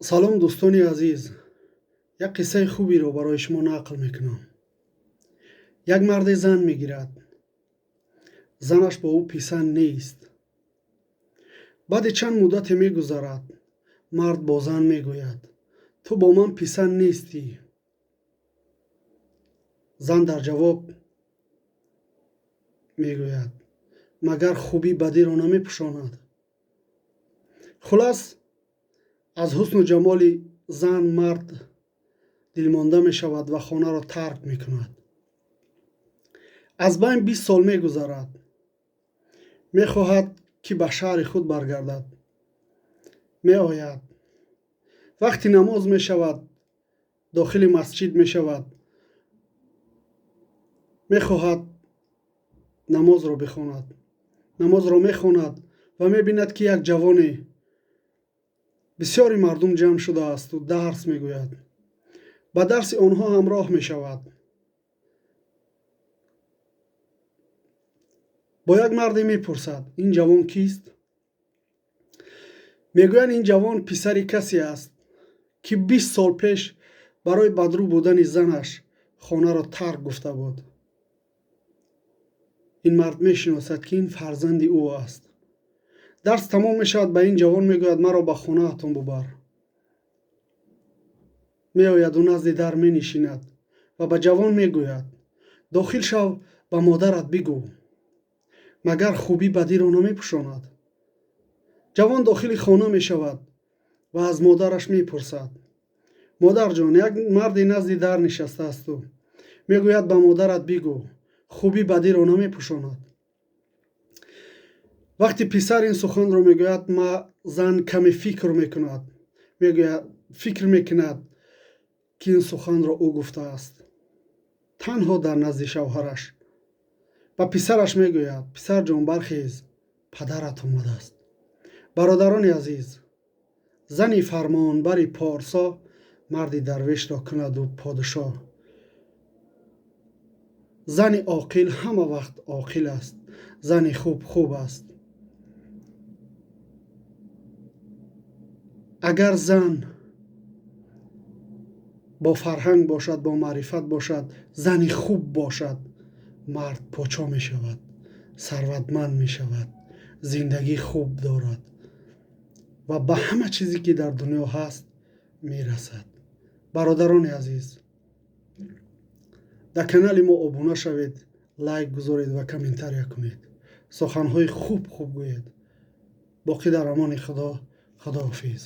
Салом, дӯстони азиз. Як қиссаи хуберо барои шумо нақл мекунам. Як марде зан мегирад. Занаш бо ӯ писанд нест. Баъди чанд муддате мегузарад, мард бо зан мегӯяд: «Ту бо ман писанд нестӣ». Зан дар ҷавоб мегӯяд: «Магар хубӣ бадиро намепӯшонад?» Хулас, аз ҳусну ҷамоли зан мард дилмонда мешавад ва хонаро тарк мекунад. Аз байн 20 сол мегузарад. Мехоҳад, ки ба шаҳри худ баргардад. Меояд. Вақти намоз мешавад, дохили масҷид мешавад, мехоҳад намозро бихонад. Намозро мехонад ва мебинад, ки як ҷавоне, бисёри мардум ҷамъ шудаасту дарс мегӯяд. Ба дарси онҳо ҳамроҳ мешавад. Бо як марде мепурсад: «Ин ҷавон кист?» Мегӯянд, ин ҷавон писари касе аст, ки 20 сол пеш барои бадрӯ будани занаш хонаро тарк гуфта буд. Ин мард мешиносад, ки ин фарзанди ӯ аст. Дарс тамом мешавад, ба ин ҷавон мегӯяд: «Маро ба хонаатон бубар». Меояду назди дар менишинад ва ба ҷавон мегӯяд: «Дохил шав, ба модарат бигӯ, магар хубӣ бадиро намепӯшонад?» Ҷавон дохили хона мешавад ва аз модараш мепурсад: «Модарҷон, як марде назди дар нишастаасту мегӯяд, ба модарат бигӯ, хубӣ бадиро намепӯшонад». Вақти писар ин суханро мегӯяд, ма зан каме фикр мекунад, мегӯяд, фикр мекунад, ки ин суханро ӯ гуфтааст танҳо дар назди шавҳараш. Ба писараш мегӯяд: «Писарҷон, бархез, падарат омадааст». Бародарони азиз, зани фармонбари порсо марди дарвешро кунаду подшоҳ. Зани оқил ҳама вақт оқил аст, зани хуб хуб аст. Агар зан бо фарҳанг бошад, бо маърифат бошад, зани хуб бошад, мард подшоҳ мешавад, сарватманд мешавад, зиндагии хуб дорад ва ба ҳама чизе, ки дар дунё ҳаст, мерасад. Бародарони азиз, дар канали мо обуна шавед, лайк гузоред ва комментария кунед. Суханҳои хуб хуб гӯед. Боқӣ дар амони Худо. Худоҳофиз.